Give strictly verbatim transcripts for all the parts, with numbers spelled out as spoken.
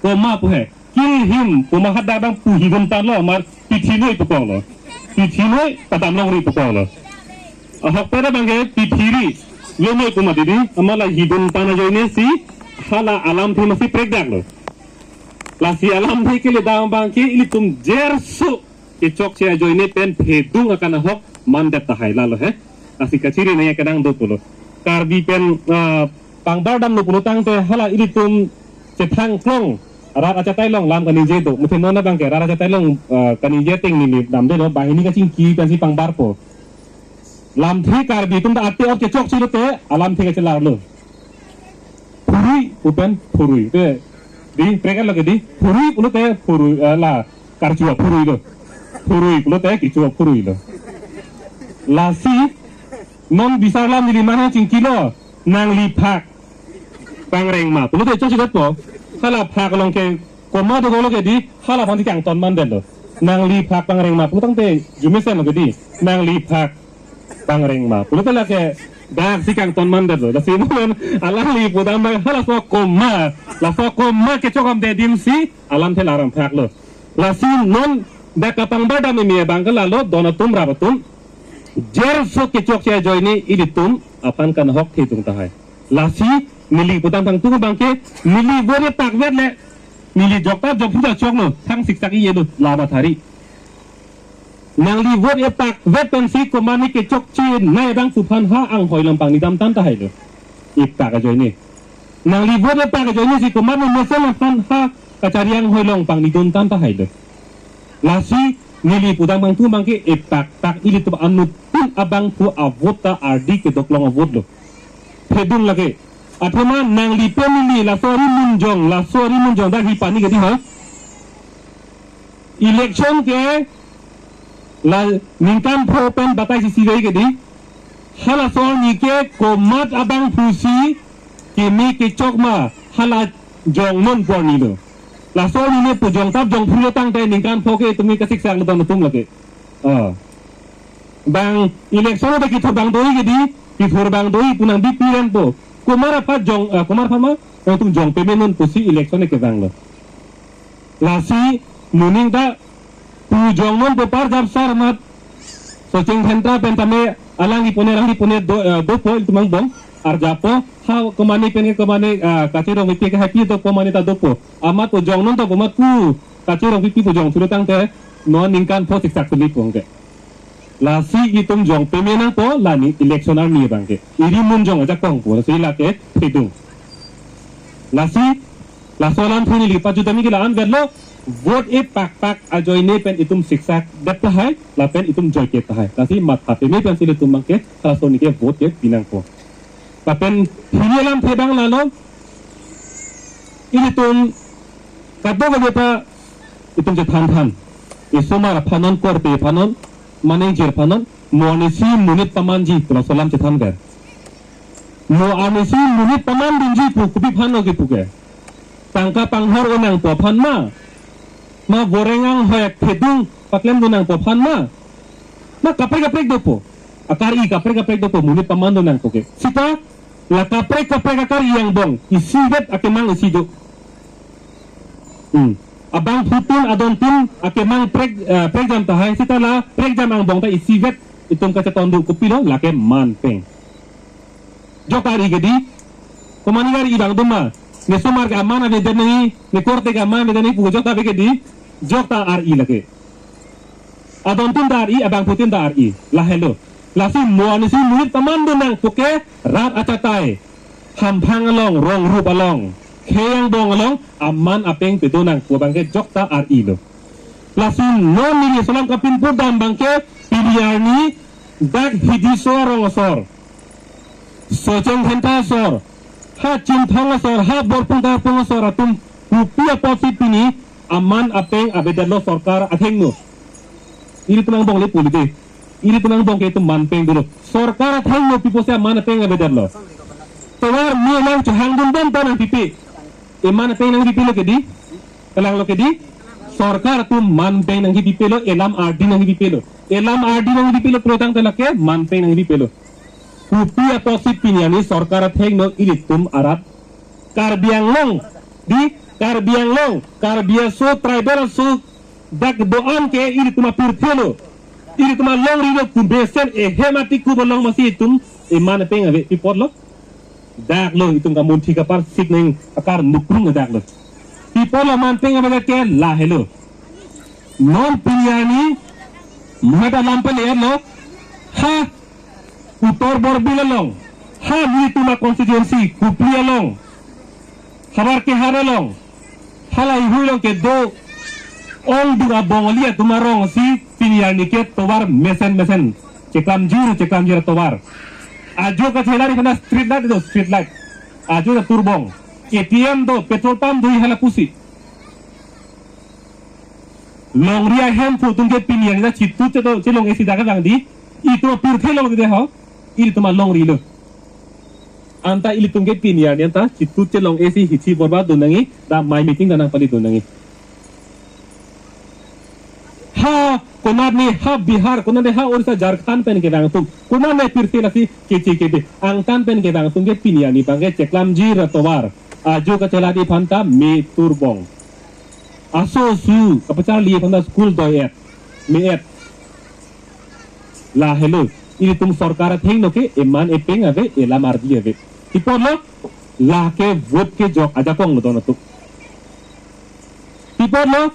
Koma pu he. Kill him, koma hadak abang pu hidun tanglo, mar pithi noi pu konglo. Pithi noi, padam longri pu konglo. Ahokpet abangke pithi ri lo noi pu mati di, amat la hidun tang ajoine si, hala alamthe masi prekdaklo. Lasi alamthe keledam abangke ilitum jerso kechokche ajoine pen phedung akan ahok mandet tahai lalo he. Lasi kachiri nangji akedang do pulo. Karbi pen, ah, pangbar damlo pulo tangte hala ilitum chethang klong rat achatai along lam kaningje do. Muthe non abangke rat achatai along, ah, kaningje ateng neli damdelo, banghini kachingki pensi pangbarpo. Lamthe Karbi atum ta ate ot kechokche lote alamthe kachelarlo. Phurui pu pen phurui. Te di prekan lake di phurui pulote phurui, eh, la karchu aphurui lo. Phurui pulote kechu aphurui lo. Lasi non bisar lam neli mane chingkilo, nangli phak pangreng ma pulote chokche detpo. Hala phak along ke koma do lo ke di, hala aphansi kangton mandetlo. Nangli phak pangreng ma pulo tangte jumesen lo ke di, nangli phak pangreng ma pulote lake daksi kangton mandetlo. Lasi non alangli pudam abang halaso koma, laso koma kechok amde adim si alamthe laram phaklo. Lasi non dak kapangbar dam imi abangke lalo, don atum rap atum, jerso kechokche ajoine ilitum aphan kan ahok thedung tahai. Lasi neli pudam thangtung abangke, neli vote pakvet le, neli jokta jokphu ta choklo, thang siksak iyelo, laba thari. Nangli vote pakvet pensi komane kechokche nai abang pu aphan ha anghoi along pangni dam tan tahai lo. Ipak ajoine. Nangli vote pak ajoine si komane mesen aphan ha kachari anghoi along pangni dun tan tahai lo. Lasi neli pudam thangtung abangke ipak pak ilitum anuttin abangphu avote ta ardi kedoklong avote lo. Phedung lake. Athema nangli pen neli laso ari munjong, laso ari munjong dak hi pani ke di ha. Election ke la ningkan pho pen batai sisi rai ke di. Halaso arni ke komat abangphu si keme kechok ma hala jongnon pu arni lo. Laso arni ne pu jongtap jongphru lo tangte ningkan pho ke itum ke kasiksak lo don atum lake. Ah. Bang election ta kithur bang doi ke di, kithur bang doi pu nang B P R N po. Komar aphan jong, ah, komar aphan ma, itum jong peme non pusi election ke vanglo. Lasi moning ta pu jongnon po par jap sar mat. Socheng Dhenta pen tame alangli pone, alangli pone do, eh, dopo ilitum angbong. Arjapo ha komane pen ke komane, ah, Kache Rongpipi ke happy do komane ta dopo. Amat pu jongnon ta pu amat pu Kache Rongpipi pu jong sulo tangte non ningkan pho siksak suli pong ke. Lasi itum jong peme nangpo, la ne election arni abangke. Iri munjong ajakong po, lasi lake phedung. Lasi, laso alamthe neli pajutami ke la-an vetlo, vote pakpak ajoine pen itum siksak det tahai, lapen itum joike tahai. Lasi matha peme pensi ilitum abangke, laso arni ke vote ke pinangpo. Lapen hini alamthe abang lalo, ilitum kadokave ta itum chethan than. Isomar aphan non, korte aphan non, mane ingjir aphan non, mo arnisi monit pamanji pu laso alam chethan ver. Mo arnisi monit pamandunji pu kopi aphan lo kipu ke. Tangka panghor un nangpo aphan ma. Ma voreng anghoi phedung paklemdun nangpo aphan ma. Ma kaprek kaprek dopo. Akar-i kaprek kaprek dopo, monit pamandun nangpo ke. Sita la kaprek kaprek akar-i angbong isivet akemang isi do. Hmm. Abangphutin adontin akemang prek, eh, prekjam tahai, sita la prekjam angbong ta isivet itum kachetong do, kopilo, lake manpeng. Jokta ar-i ke di, komane ar-i abang doma, ne somar ke aman avedet nangji, ne korte ke aman avedet nangji pu jokta ave ke di, jokta ar-i lake. Adontin ta ar-i, abangphutin ta ar-i. Lahelo. Lasi mo arnisi monit pamandun nangpo ke rat achatai, hamphang along, rongrup along, khei angbong along, aman apeng pedo nangpo abangke jokta ar-i lo. Lasi non neli laso alam kapinpur dam abangke pini arni dak Hidi so arong asor, Socheng Dhenta asor, ha Chinthong asor, ha Borpung Tarpung asor atum kopi apotsi pini aman apeng avedetlo sorkar athengno. Ilitum angbong le pulite. Ilitum angbong ke itum manpeng dolo. Sorkar athengno pi pusi aman apeng avedetlo. Tovar me lang chehangdun bom ta nangpipe. Eman apeng nangpipelo ke di. Kalang lo ke di. Sorkar atum manpeng nangpipelo, elam ardi nangpipelo. Elam ardi nangpipelo pulo tangte lake manpeng nangpipelo. Kopi apotsi pini arni sorkar athengno ilitum arat Karbi Anglong di Karbi Anglong, Karbi aso, tribal aso, dak do-an ke ilitum apirthe lo. Ilitum alongri lo, kumesen ehem ati kubo long masi itum eman peng ave, pi apotlo. Dak lo itum kamunthi kapar sik neng akar nukrung dak lo. Pi apotlo man peng ave ke lahelo. Non pini arni mada lam pele lo. Ha Uttar Borbil along, ha nelitum a constituency, Kopili along, havar kehar along, halahei hui along kedo ongdung a Bongali atum arong si pini arni ke tovar mesen mesen, cheklamjir cheklamjir tovar. Ajo kachelari kana street light do, street light. Ajo ta turbong. A T M do, petrol pump do, hala pusi. Longri ahemphu atum ke pini arni ta chitut chedo chelong-e si dak vang di. Itum apirthe longri de ho. Ilitum alongri lo. Anta ilitum ke pini arni anta chitut chelong-e si hichi borba do nangji, dak mai meeting ta nangpali do nangji. Ha konat ne, ha Bihar, konat ne, ha Orissa, Jharkhand pen kevang atum, konat ne pirthe lasi keche kebe, angtan pen kevang atum ke pini arni abang ke cheklamjir tovar. Ajo kachelari aphan ta me turbong. Aso asu kapacharli aphan ta school doi-et, me-et. Lahelo, ilitum sorkar athengno ke eman epeng ave, elam ardi ave. Pi apotlo, lake vote kejok ajakong lo don atum. Pi apotlo,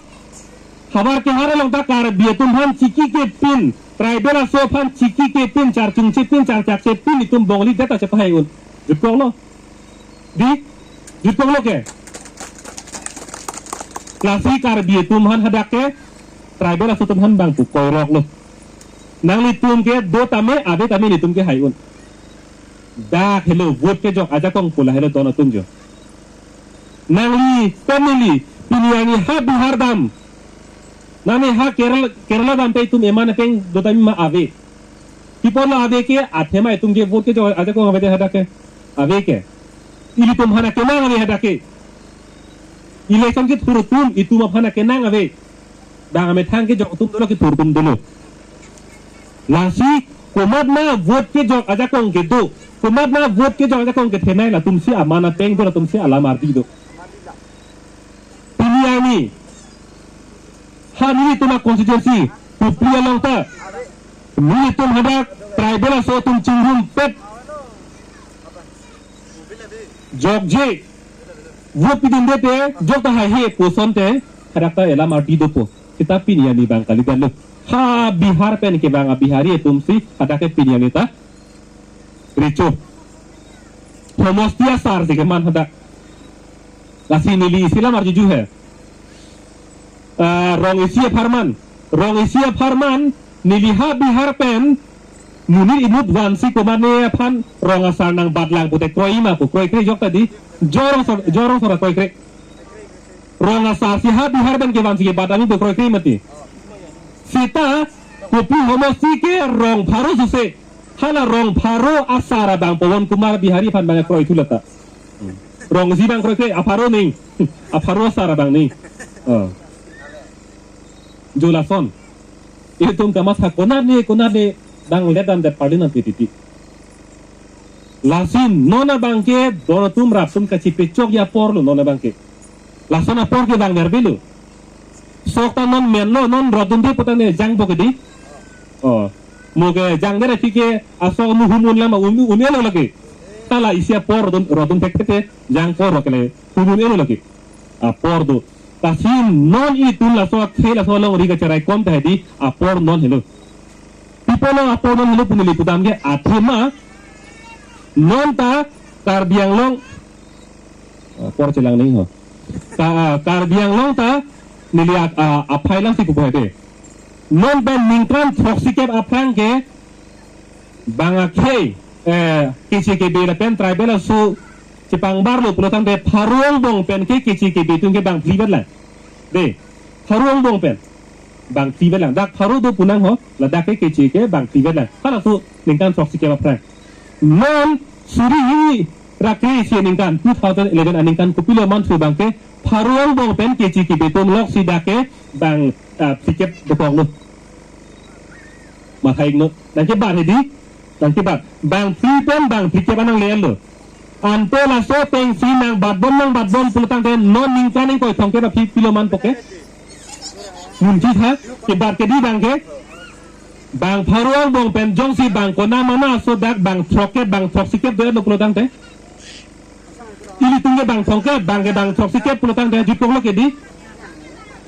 havar kehar along ta Karbi atum aphan chiki kepin, tribal aso aphan chiki kepin, charchung chepin, charchak chepin, itum Bongali det ta chepahai un. Jutkoklo. Di, jutkoklo ke. Lasi Karbi atum aphan hadak ke, tribal aso atum aphan bang pu koirok lo. Nanglitum ke do tame, ave tame nelitum ke hai un. Dak helo, vote kejok ajakong pu lahelo don atum jo. Nangli, family, pini arni ha Bihar dam, nane ha Kerala, Kerala dam pen itum eman peng do tame ma ave. Pi apotlo ave ke, athema itum ke vote kejok ajakong ave de hadak ke. Ave ke. Ilitum aphan kenang ave hadak ke. Election kethur atum, itum aphan kenang ave. Bang amethang kejok atum dolo, kethur atum dolo. Lasi komat ma vote kejok ajakong kedo, komat ma vote kejok ajakong kethenei, latum si aman ateng do, latum si alam ardi do. Pini arni, ha nelitum a constituency, Kopili along ta, nelitum hadak tribal aso atum chingrumpet, jokje, vote pidunde te, jok ta haihe pu asonte, hadak ta elam ardi dopo. Seta pini arni abang kalidet lo. Ha Bihar pen kevang a Bihari atum si hadak ke pini arni ta recho. Homosti asar si keman hadak. Lasi neli isi lam arjuju he. Ah, rong isi apharman. Rong isi apharman, neli ha Bihar pen monit inut vansi komatne aphan rong asar nangbatlang pute kroima pu, kroikre jok ta di. Jo rong sor-, jo rong sora kroikre. Rong asar si ha Bihar pen kevansi kebat ami pu kroikre mati. Seta Kopili homosti ke rong pharo suse. Hala rong pharo asar abang Pawan Kumar Bihari aphan bang kroithu lata. Rong isi bang kroikre, apharo ning. Apharo asar abang ning. Oh. Jo lason. Itum kamatha konatne, konatne bang ledam det parliament titi. Lasi non abang ke don atum rap atum kachipechokji apor lo non abang ke. Lason apor ke bang nerbi lo. Sok ta non menlo, non rodunde putane jangpo ke di. Oh. Mo ke jangner aphi ke asok nu humun lama un, un-elo lake. Hala isi apor rodun, rodun thekthek ke jangpo ro kele humun-elo lake. Apor do. Lasi non itum laso akhei laso alongri kacherai kom ta hedi apor non helo. Pi apotlo apor non helo pu neli pudam ke athema non ta Karbi Anglong, ah, apor chelang nangji ho. Ka, ah, Karbi Anglong ta neli a, a, aphai lang si pupo hede. Non pen ningkan throksi kep aphrang ke bang akhei, eh, keche kebe lapen tribal aso chepangbar lo pulo tangte pharo angbong pen ke keche kebe atum ke bang phli vet lang. De, pharo angbong pen bang phli vet lang. Dak pharo do pu nang ho, ladak ke keche ke bang phli vet lang. Halaso ningkan throksi kep aphrang. Non suri hini ra kre-isi aningkan, two thousand eleven aningkan kopilo manthu abang ke pharo angbong pen keche kebe atum lok si dak ke bang, ah, phli kep dokok lo. Matha-iknon. Nangkebat hedi, nangkebat. Bang phli pen bang phli kep anang le-etlo. Anto laso atengsi nangbatbom nangbatbom pulotangte non ningkan ingkoi thomkep aphi pilo manpo ke. Munji tha, kebat kedi abangke. Bang pharo angbong pen jongsi bang konat mena aso dak bang throkkep bang throksikep dolo pulotangte. Ilitum ke bang thomkep, abangke bang throksikep pulotangte jutkoklo kedi.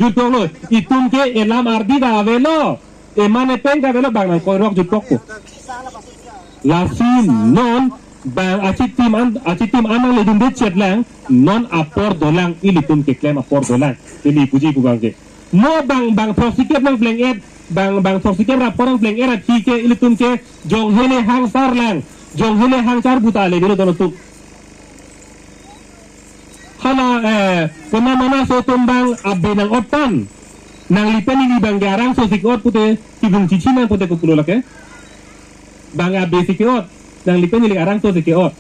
Jutkoklo, itum ke elam ardi ta avelo. Eman epeng ta avelo bang nangkoirok jutkokpo. Lasi non bang achitim an, achitim an nangledunde chetlang, non apor dolang, ilitum keklem apor dolang. Neli puji pu abangke. Mo bang, bang throksikep nangpleng-et, bang, bang throksikep ra apor nangpleng-et aphi ke ilitum ke jonghele hangsar lang, jonghele hangsar buta le bilo dono tuk. Hala, eh, konat mena aso atum bang abe nang-ot tan. Nangli pen ili abangke arangso si ke-ot pute, kibung chichi nang pute kopulo lake. Bang abe si ke-ot, nangli pen ili arangso si ke-ot.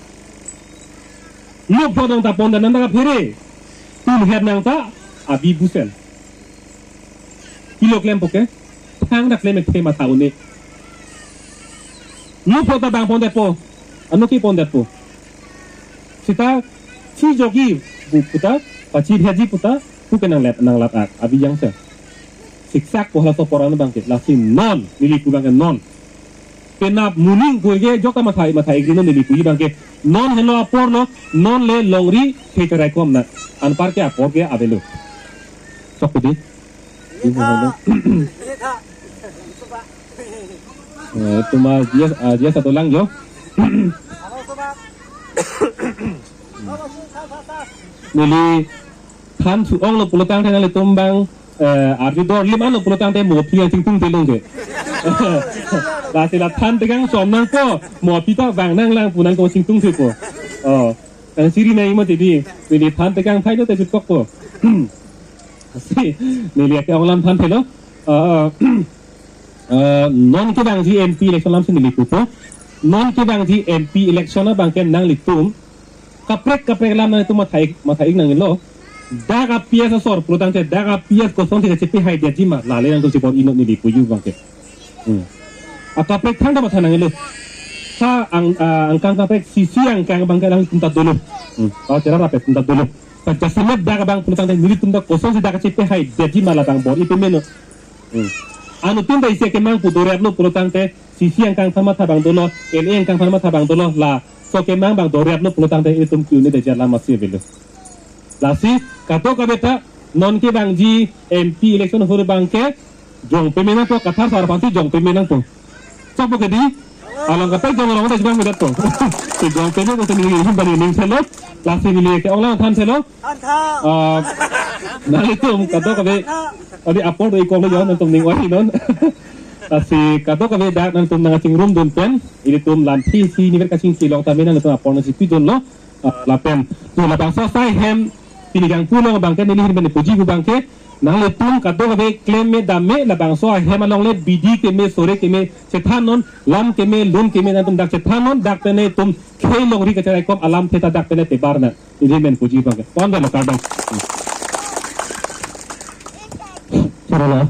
Lok phodong ta pon dan nang ta kaphere. Tum het nang ta, abi busen. Pilo klempo ke, thang dak klem ekthe matha un-e. Lok pho ta bang pondetpo, ano ke pondetpo. Seta, si jogi, bu puta, pachi bheji puta, pu ke nang lep, nang lap ak, abi jangse. Siksak ko halaso apor an abangke, lasi non, neli pu abangke non. Penap muning ko ke jok ta matha, matha igri non neli puji abangke. Non helo apor lo, non le longri, the cherai kom na. Anpar ke apor ke avelo. Sok pudi. Ini helo. Eh, tuma dia, ah, dia satu lang jo. Neli than su-onglo pulotangte nanglitum bang, eh, arju dor lim anlo pulotangte mo aphi nangchingtung telong ke. Lasi la than tekang som nangpo, mo aphi ta bang nanglang pu nangkachingtung thepo. Oh, nang siri nang imo tidi, neli than tekang thai do te jutkokpo. Lasi, neli ke-ong alam thanthelo. Eh, eh, non kevangji M P election alamsi neli pupo. Non kevangji M P election abangke nanglitum kaprek kaprek alam nanglitum matha-ik, matha-ik nanglo. Dak a-P S asor pulotangte dak a-P S kosonsi kachepahaidetji ma, lale nangtum chibor-i non neli puji abangke. Hmm. Akaprek thangta matha nanglo. Ha ang, ah, angkang kaprek sisi angkang abangke alangtum ta dolo. Hmm. Awa chera rapet tum ta dolo. Pajasemet dak abang pulotangte nelitum ta kosonsi dak kachepahaidetji ma labang bor-i peme non. Hmm. Anuttin ta isi akemang pu doraplo pulotangte, sisi angkang aphan matha abang dolo, L A angkang aphan matha abang dolo, laso akemang abang doraplo pulotangte itum ke-un-edetji alam masi avelo. Lasi, kadokave ta, non kevangji M P election ahut abangke, jong peme nangpo, Kathar sar aphansi jong peme nangpo. Chokpo kedi, along kaprek jong rong ta jibang medat po. Si jong peme ko seni him bani ning thelo, lasi neli ke-ong alam thanthelo. Thantha. Ah, nanglitum kadokave, adi apor do-ik koklo jo, nangtum ning oi non. Lasi kadokave dak nangtum nangchingrumdun pen, ilitum lam thisi niver kachingki long tame nanglitum apor nangchipidunlo, ah, lapen. To labangso asai hem, pini kangpu long abangke neli hin pen puji pu abangke, nanglitum kadokave klem me dam me, labangso ahem along le bidi keme, sore keme, chethan non, lam keme, lun keme, nangtum dak chethan non, dak pen itum khei longri kacherai kom alamthe ta dak pen tebar nang. Neli men puji abangke. Pon dalo kardom. Chorolo.